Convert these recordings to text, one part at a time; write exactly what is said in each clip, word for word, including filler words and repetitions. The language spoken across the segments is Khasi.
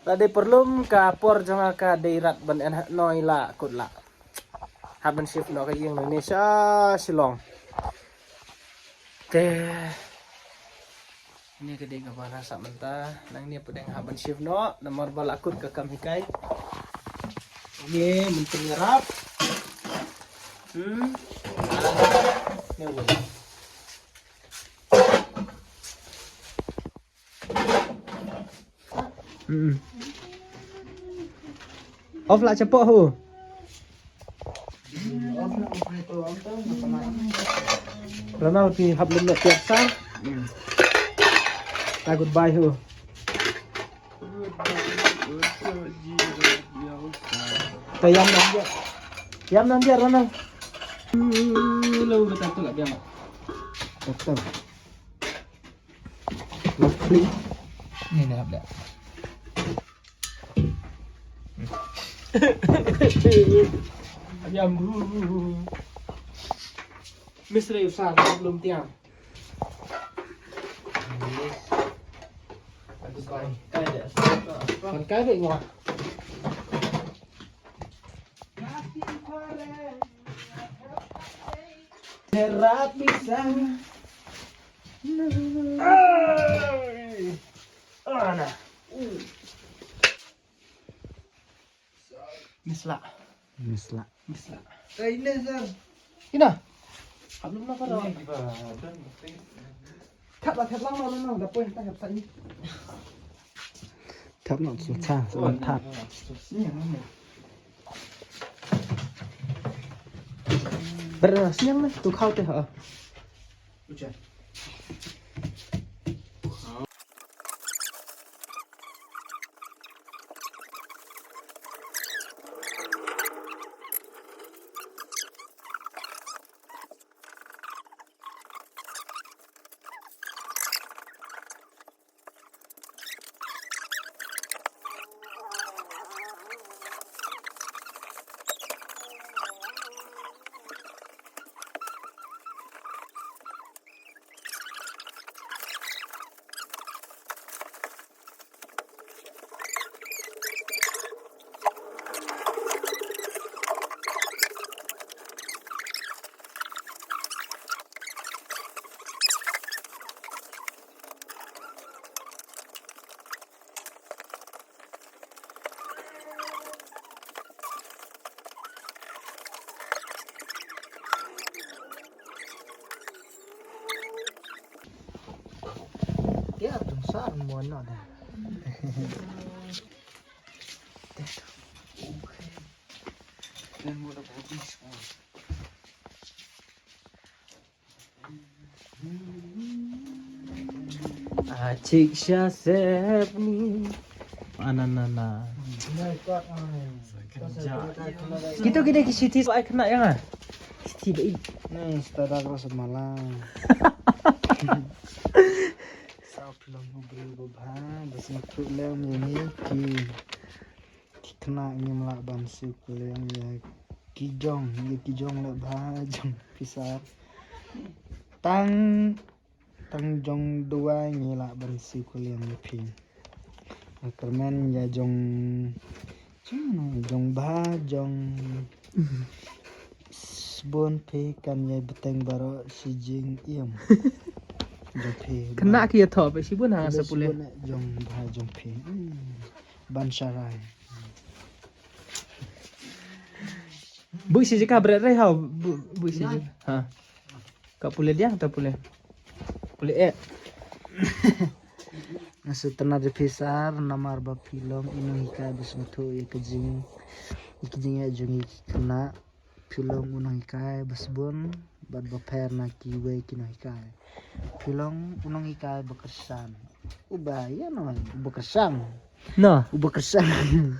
La dei pyrlum ka por jong nga ka dei rat ban en ha noi la kut la. Hap ban shift noh ka ïing nangne sha Shillong. Te ne ka dei kaba la sah mynta nangne pdeng hap ban shift noh namar ba la kut ka kam hikai. Ye mynta ïarap. Hmm. Ne wei. Mm. Off la chapoh ho. Ronald phi hap lum na tiap sa. Ta goodbye ho. Ta yam nan dia. Yam nan dia Ronald. Lo betul tu lah biang. Betul. Ni ni hap dah. Ayam bu. Misteri usah belum tiang. Kai deh. Kan kai deh ngah. Terat bisa. Ana. Misla. Misla. Misla. Kaine sir. Ina. Hablum na para. Thap la thap lang ma na da poi ta thap sa ni. Thap na sa sa thap. Ni ni. Ber sniang na tu khau te ha. Dia tung sa mo no da. Achik sha sep ni. Ana na na. Kito kide ki siti ai kena ya nga. Siti bai. Ni stada ko semala. Sa phlong hu bru ba bha ba sngewthuh lem ïa ngi ki. Ki khynnah ngim lah ban siew kuliang ïa ki jong, ïa ki jong leh bha jong phi sir. Tang, tang jong duwai ngi lah ban siew kuliang ïa phi. Kyrmen ïa jong, jong bha jong sbun phi kan ïa bteng baroh shi jingim. Jong phi. Khynnah ki ïathoh ba shibun ha nga sa pule. Jong bha jong phi. Hmm. Ban sharai. Bu shi jaka bret rai hau bu bu shi jaka. Ha. Ka pule dia ta pule. Pule eh. Nga sngewtynnat ïa phi sir namar ba phi long i nonghikai ba sngewthuh ïa ka jing ïa ka jingeh jong ngi ki khynnah. Phi long u nonghikai ba sbun bad ba pher na kiwei ki nonghikai. Phi long u nonghikai ba kyrshan. Uba ïa no uba kyrshan. No. Uba kyrshan.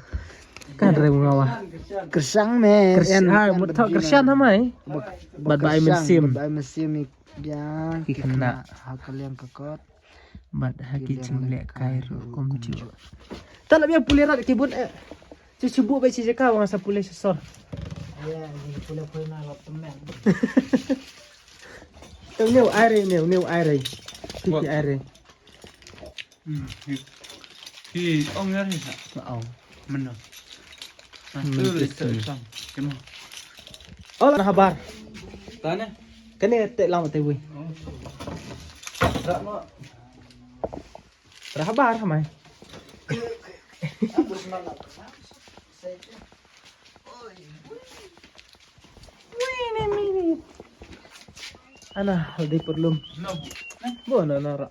Kan re ngawa. Kyrshan me. Kyrshan ha mut tho kyrshan ha mai. Bad ba ai mynsiem. Bad ba ai mynsiem ïa ki khynnah ha ka liang ka kot. Bad ha ki jingleh kai ruh kumjuh. Ta la biang pule rat ki bun eh. Chu chu bu ba chi jaka wang sa pule sor. Ïa, ji pule pule na la temen. Tang neu ai re neu neu ai re. Ki ki ai re. Hmm. Ih, ong ïa ri sa. Ong. Mano. Nah, hmm, tu le sa sam. Keno. Oh, na habar. Tane. Kane te lam te bui. Ra habar mai. Wait a minute. Ana, di perlum. Bo na nara.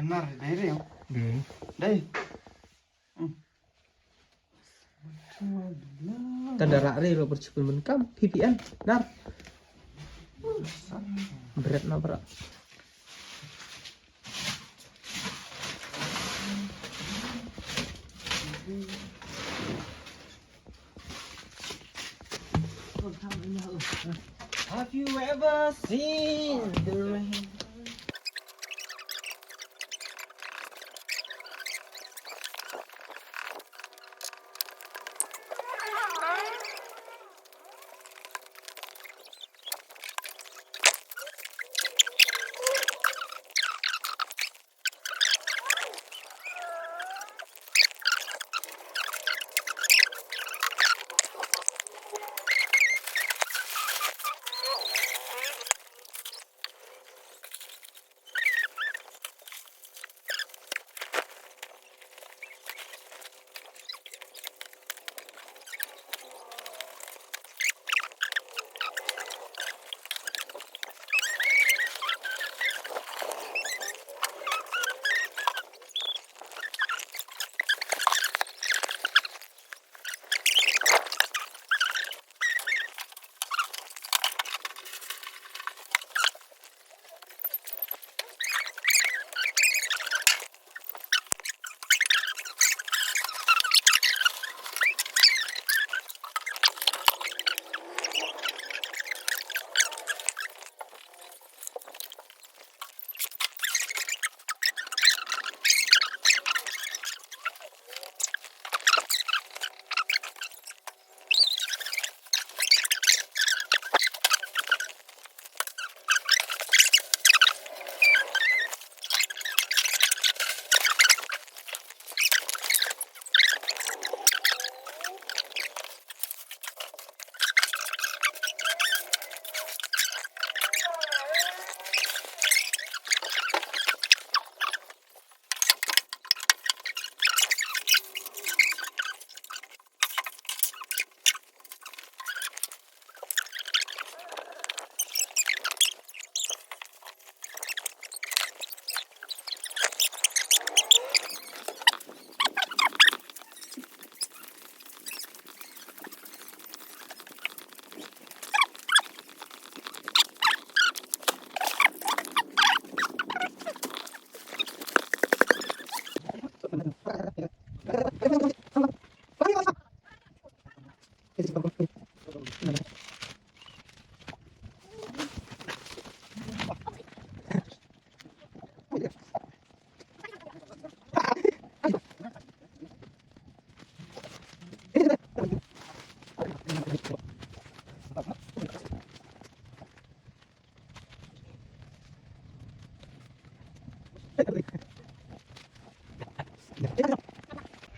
Nar dei re. Dei. Tang da rah re ruh, bar chipun ban kam P P N. Nar. Bret na bra. Have you ever seen the rain?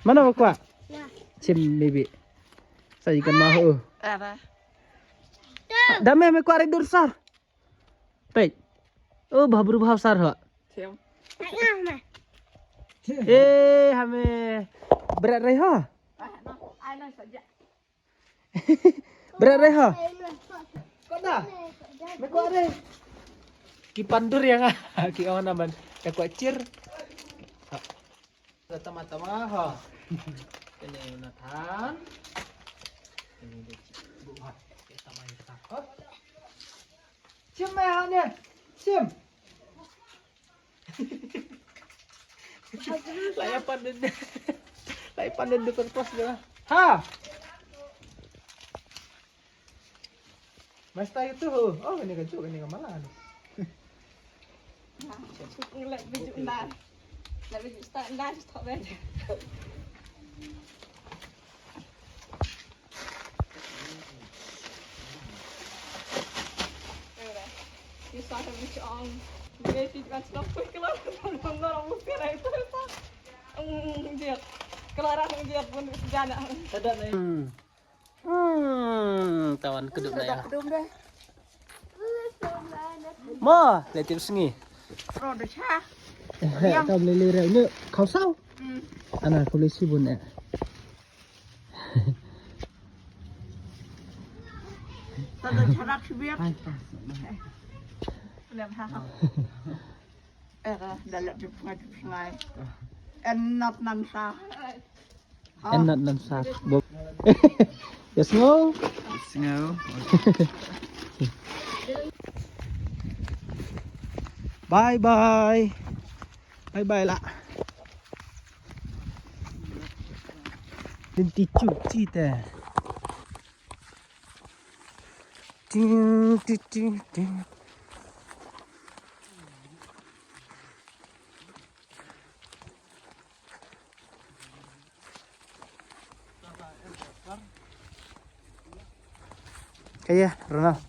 Mano ba kwah? Chim maybe. Sa ikan mahu. Ada. Dame me kwah rai dur sar. Peit. Oh, bah bru bah sar ho. Chim. Eh, hame. Berat rai ho. Ah, no. Ai no saja. Berat rai ho. Kau dah. Me kwah rai. Ki pandur yang ah. Ki awan aman. Ya kwah cir. Tama tama ha. Ini Nathan. Ini dia. Bu ha. Kita main kita. Ha. Sim mai ha ni. Sim. Lai pan din. Lai pan din depan pos dia. Ha. Masta itu. Oh, ini kan juga ini kemalan. Let me do that. Let me just start that. Just stop it. You saw him with your own. Maybe that's not quick enough. I'm not almost there. Mm, dia. Keluar dia pun sejadah. Ada nih. Hmm. Hmm, tawan kedut na ya. Mo, letip sngi. Ro de cha. Ka beli lire ni kau sau. Hmm. Ana ka beli sibun eh. Tada charak sibir. Lem ha. Eh, dalat di pengai di pengai. Enap nan sa. Enap nan sa. Yes, no? Yes, no. Bye bye. Bye bye lah. Din ti chu chi te. Ting, ting, ting, ting. Kaya, Ronald.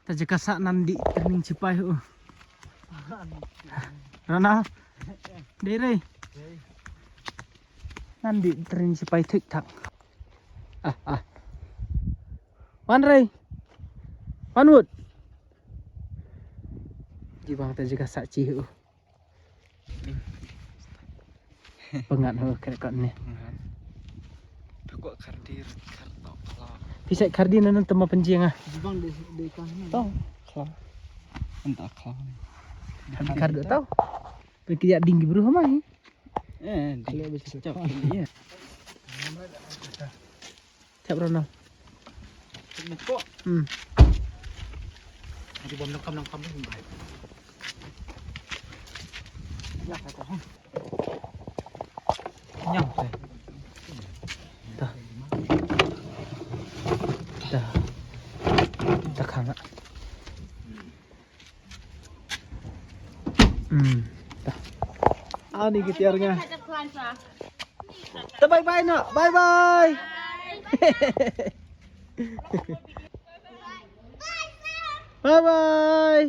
Ta jaka sa nan di training sipai ho. Ronald. Dei re. Nan di training sipai thik thak. Ah, ah. Wan re. Wan wut. Ji bang ta jaka sa chi ho. Pengat ho kre kot ne. Pisa khardi nan tema penjing ah. Jibang de de kan. Tong. Klo. Anta klo. Khardi tau. Pergi ya ding bru mai. Eh, ding. Iya. Tap Ronald. Hmm. Aduh, bom nangkam nangkam ni bai. Ya kata. Nyam teh. Dah. Dah. Dah khang ah. Hmm. Dah. Ani ki tiar nga. Ta bye bye no. Bye bye. Bye bye.